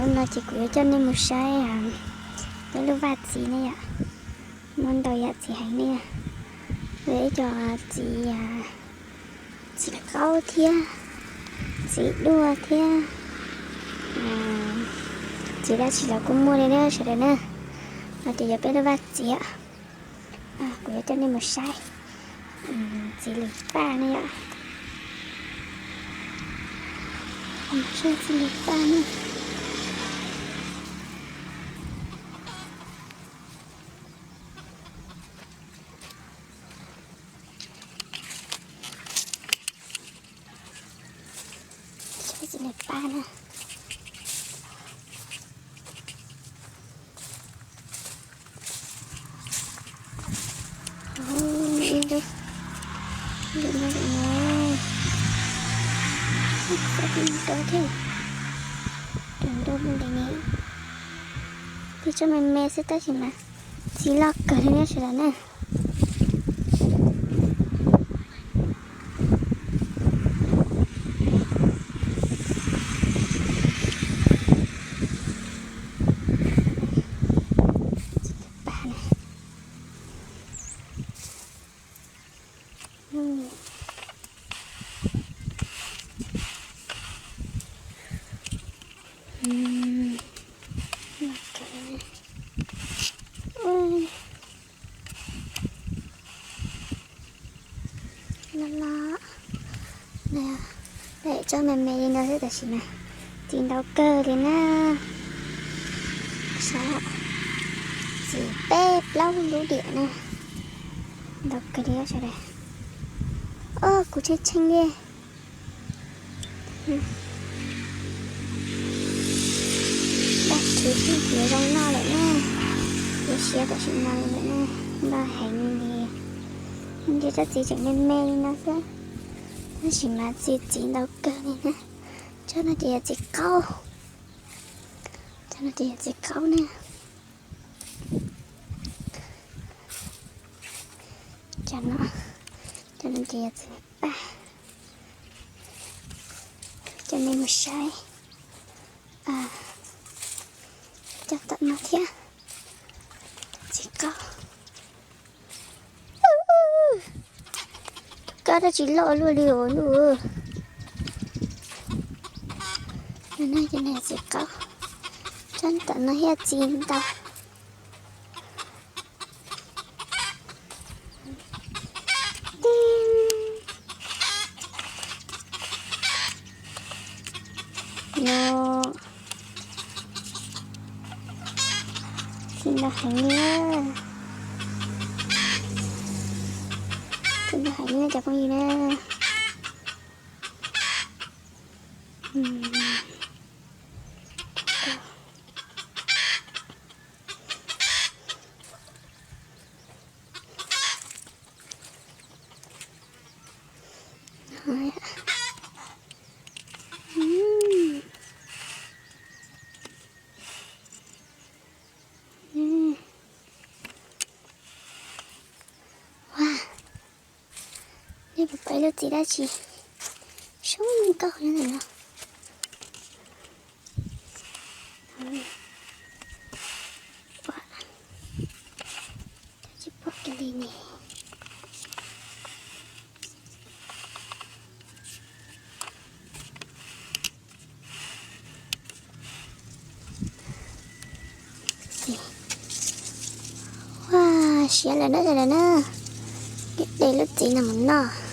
No ces kuv yuav coj nej mus saib peb lub vaj txiv ne yom. Muaj ntau yam txiv heev ne yom. Ib co txiv, txiv qaub thiab, txiv duaj thiab, txiv dab tsi los kuj muaj li na sawv daws na. No ces yog peb lub vaj txiv. Kuv yuav coj nej mus saib txiv lws paj ne yom. Saib txiv lws paj ne. Saib txiv lws paj na. Ib lub, ib lub no, ib lub thiab, tus ntuj li ne. Tib tsob me me xwb tab sis mas txiv loj kawg li na sawv daws na. Loj loj, tsob me me li no xwb tab sis mas txiv ntau kawg li na. Saib, txiv peb plaub lub diam na, ntau kawg li sawv daws. Os, kuv tshee tshee li. Dab tsi xwb txiv zoo noj lawm na, txiv siav tam sim no li lawm na, npaj heev li. Ntshe tsob txiv tseem me me li no xwb, tab sis mas txiv txiv ntau kawg li na. Tsob no ces yog txiv qaub, tsob no ces yog txiv qaub na. Cov no, cov no ces yog txiv paj. Coj nej mus saib cov tom no thiab. Txiv qaub, tus kab dab tsi loj luaj li os ntuj. Cov no txiv qaub, tsob tom no thiab txiv ntau. No, txiv ntau heev li, txiv ntau heev li cov phooj ywg na. Ua, nej puas pom ib lub txiv dab tsi zoo nkauj nyob ntawm no? Tsis pom kiag li ne. Ua, siav lawm na, sawv daws na. Cia de lub txiv no mus noj.